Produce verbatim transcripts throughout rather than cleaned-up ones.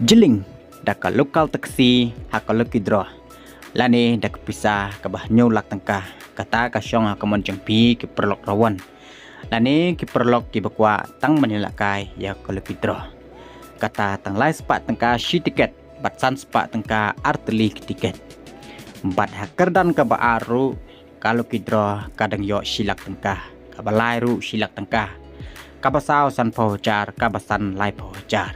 Jylliew da ka local taxi ha ka lucky draw lane da ka pisa kaba hynñiew lak tyngka, kata ka shong ha ka mon jong phi ki paralok rawan lane ki paralok kiba kwah tang ban ïalehkai ïa ka lucky draw. Kata tang lai spah tyngka shi tiket bad san spah tyngka ar tylli ki tiket. Bad ha ka kyrdan kaba ar ruh ka lucky draw ka dang ïoh shi lak tyngka, kaba lai ruh shi lak tyngka, kaba saw sanphew hajar, kaba san laiphew hajar.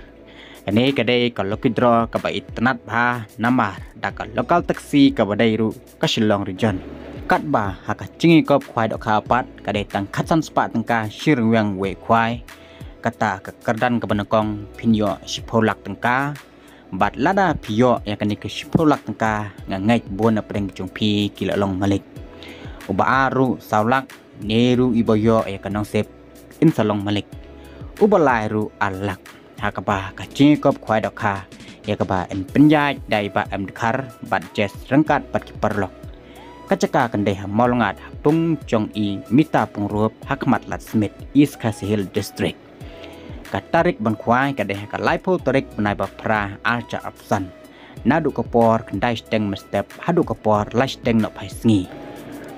Kane ka dei ka lucky draw kaba itynnad bha namar da ka local taxi kaba dei ruh ka Shillong Region. Katba ha ka jingïakop khwai dohkha pat ka dei tang khatsan spah tyngka shi ryngwiang wei khwai. Kata ka kyrdan kaba nyngkong phin ïoh shiphew lak tyngka. Bad lada phi ïoh ïa kane ka shiphew lak tyngka, nga ngeit bun na pdeng jong phi ki la long malik. Uba ar ruh saw lak, ne ruh iba ïoh ïa ka nongsep in sa long malik. Uba lai ruh ar lak. Ha kaba ka jingïakop khwai dohkha ïa kaba yn pynïaid da i Bah M Dkhar bad Jess ryngkat bad ki paralok. Ka jaka kan dei ha Mawlyngad ha Pung Jong I Mita Pungrup ha khmat Lad Smit, East Khasi Hills District. Ka tarik ban khwai ka dei ha ka laiphew tarik bnai ba phra arhajar arphew san. Naduh ka por khyndai shiteng mynstep haduh ka por lai shiteng nohphai sngi.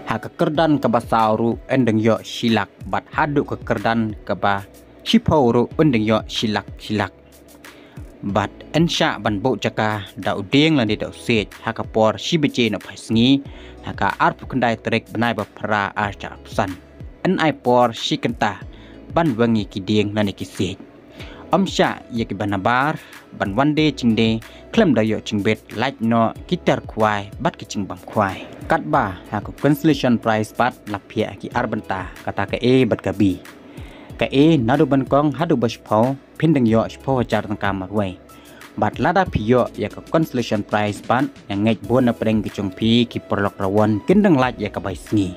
Ha ka kyrdan kaba saw ruh yn dang ïoh shi lak bad haduh ka kyrdan kaba shiphew ruh yn dang ïoh shi lak shi lak. Bad yn shah ban buh jaka da u dieng lane da u siej ha ka por shi baje nohphai sngi ha ka arphew khyndai tarik bnai ba phra arhajar arphew san. Yn ai por shi kynta ban weng ïa ki dieng lane ki siej. Ym shah ïa kiba nabar ban wan die jingdie khlem da ïoh jingbit lait noh ki tiar khwai bad ki jingbam khwai. Katba ha ka consolation prize pat la phiah ha ki ar bynta, kata ka A bad ka B. Ka A naduh ba nyngkong haduh ba shiphew phin dang ïoh shiphew hajar tyngka marwei. Bad lada phi ïoh ïa ka consolation prize pat, nga ngeit bun na pdeng ki jong phi ki paralok rawan kin dang lait ïa ka bai sngi.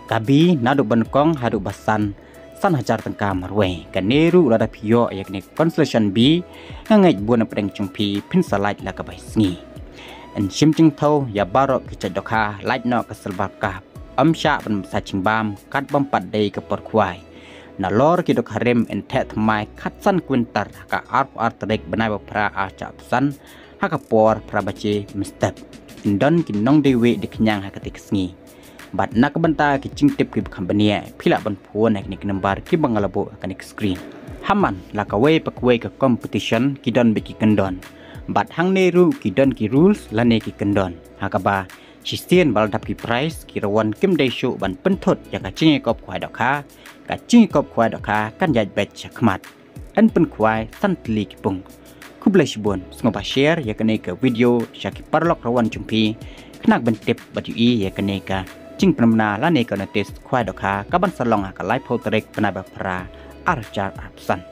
Ka B naduh ba nyngkong haduh ba san, san hajar tyngka marwei. Kane ruh lada phi ïoh ïa kane consolation B, nga ngeit bun na pdeng jong phi phin sa lait la ka bai sngi. Yn shim jingthaw ïa baroh ki jait dohkha lait noh ka silver cup. Ym shah ban bsa jingbam kat bym pat dei ka por khwai. Nalor ki dohkha rim yn theh thymmai khatsan kwintal ha ka arphew ar tarik bnai ba phra arhajar arphew san ha ka por phra baje mynstep. Yn don ki nongdie wieh die khñiang ha katei ka sngi. Bad na ka bynta ki jingtip kiba kham bniah phi lah ban phone ha kine ki nambar kiba nga la buh ha kane ka screen. Haman la kawei pa kawei ka competition ki don bad ki kyndon. Bad hangne ruh ki don ki rules lane ki kyndon. Ha kaba shisien ba la dap ki prize, ki rawan kim dei shuh ban pynthut ïa ka jingïakop khwai dohkha. Ka jingïakop khwai dohkha kan ïaid beit sha khmat. Yn pynkhwai san tylli ki pung. Khublei shibun, sngewbha share ïa kane ka video sha ki paralok rawan jong phi, khnang ban tip bad ïohi ïa kane ka jingpynbna lane ka notice khwai dohkha kaban sa long ha ka laiphew tarik bnai ba phra arhajar arphew san.